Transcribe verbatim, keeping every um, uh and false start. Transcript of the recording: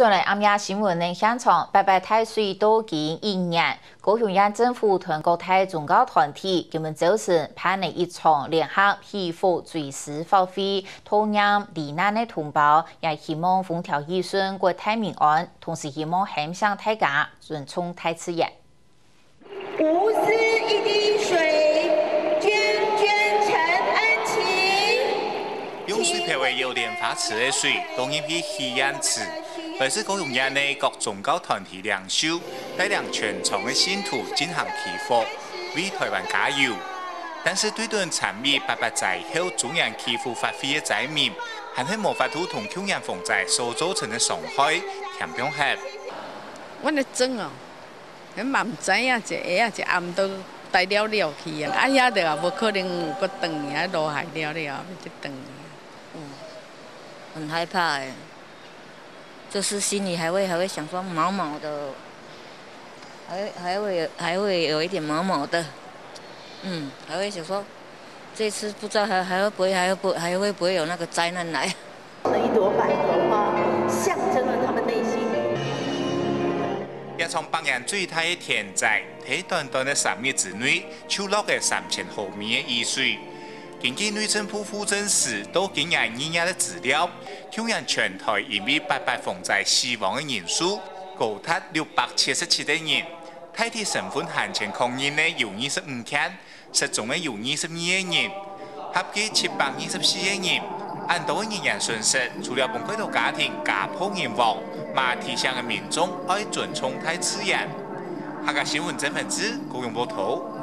轉來暗夜新聞个現場，八八大水到今一年，高雄縣政府同各大宗教團體今晡朝晨辦了一場聯合祈福追思法會，悼念罹難个同胞，也希望風調雨順、國泰民安，同時希望喊醒大家尊重大自然。 無私一滴水，捐捐成恩情。用水漂个有蓮花池个水倒入去許願池，來自高雄縣个各宗教團體領袖，帶領全場个信徒進行祈福，為台灣加油。但是對等參與八八災後周年祈福法會个災民，還係無法度同舊年風災所造成个傷害添放忒。阮个燈哦， 恁嘛毋知影，一下仔一暗都呆了了去啊！啊，遐就也無可能有个轉去，啊，落海了了，愛去轉去。嗯，很害怕哎，就是心里還會還會想說毛毛的，還還會有還會有一點毛毛的，嗯，還會想說，這次不知道還還會不會還會不還會不會有那個災難來？ 一朵百合花，象徵了他們內心。這場百年最大个天災，在短短个三日之內，就落了三千毫米个雨水。根據內政部戶政司到今年二月个資料，舊年全台因為八八風災死亡个人數高達六百七十七个人，大體身份還存確認个有二十五件， 失蹤个有二十二个人，合計七百二十四个人。恁多个人員損失，除了分蓋多家庭家破人亡，嘛提醒个民眾愛尊重大自然。客家新聞曾文志，高雄報導。